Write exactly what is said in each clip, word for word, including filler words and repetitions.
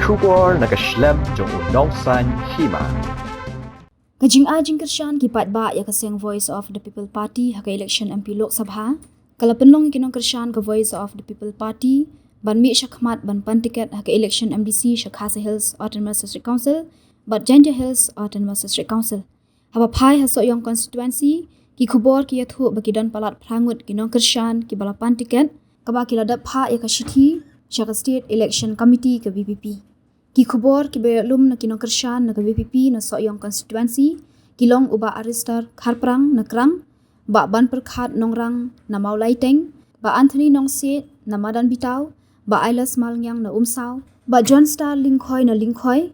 Khubor na ka shlem jong u Nongsaiñ Hima. Ka jingai jingkyrshan ki paidbah ïa ka seng Voice of the People Party ha ka election M P Lok Sabha ka la pynlong ïa ki nongkyrshan ka Voice of the People Party ban mih shakhmat ban pan tiket ha ka election M D C sha Khasi Hills Autonomous District Council bad Jaintia Hills Autonomous District Council. Haba phai ha Sohiong constituency, ki khubor ki ïathuh ba ki don palat phra ngut ki nongkyrshan kiba la pan tiket, kaba ki la dep phah ïa ka shithi sha ka State Election Committee ka V P P. Ki khubor kiba ïalum na ki nongkyrshan na ka V P P na Sohiong constituency ki long u Bah Aristar Kharprang na Krang, Bah Banpyrkhat Nongrang na Mawlaiteng, Bah Anthony Nongsiej na Madanbitaw, Bah Ailas Malngiang na Umsaw, Bah John Star Lyngkhoi na Lyngkhoi,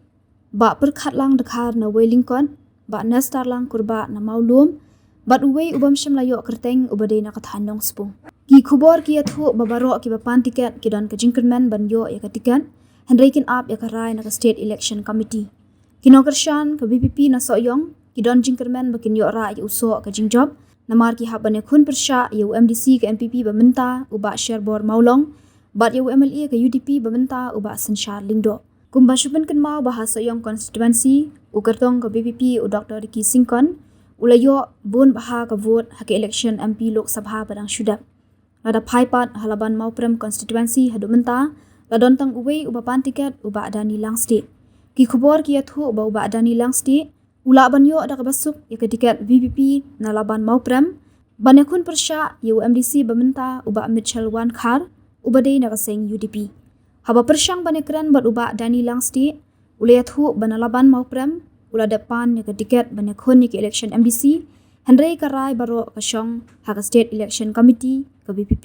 Bah Pyrkhatlang Dkhar na Weilingkot, Bah Nestarlang Kurbah na Mawlum, bad uwei u bym shym la ïoh kyrteng uba dei na ka thaiñ Nongspung. Ki khubor ki ïathuh ba baroh kiba pan tiket ki don ka jingkyrmen ban ïoh ïa ka tiket, hynrei kin ap ïa ka rai na ka State Election Committee. Ki nongkyrshan ka V P P na Sohiong ki don jingkyrmen ba kin ïoh rah ïa u soh ka jingjop, namar ki hap ban ïakhun pyrshah ïa u M D C ka N P P ba mynta u Bah Sherbor Mawlong, bad ïa u M L A ka U D P ba mynta u Bah Synshar Lyngdoh. Kumba shu pynkynmaw ba ha Sohiong constituency, u kyrtong ka V P P u Doctor Ricky Syngkon u la ïoh bun bha ka vote ha ka election M P Lok Sabha ba dang shu dep. Lada phai pat ha Laban Mawprem constituency haduh mynta, la don tang uwei uba pan tiket, u Bah Danny Langstieh. Ki khubor ki ïathuh ba u Bah Danny Langstieh u lah ban ïoh da kaba suk ïa ka tiket V P P na Laban Mawprem ban ïakhun pyrshah ïa u M D C ba mynta u Bah Mitchell Wankhar uba dei na ka seng U D P. Haba pyrshang ban ïakren bad u Bah Danny Langstieh, u la ïathuh ba na Laban Mawprem u la dep pan ïa ka tiket ban ïakhun ïa ka election M D C, hynrei ka rai baroh ka shong ha ka State Election Committee ka V P P.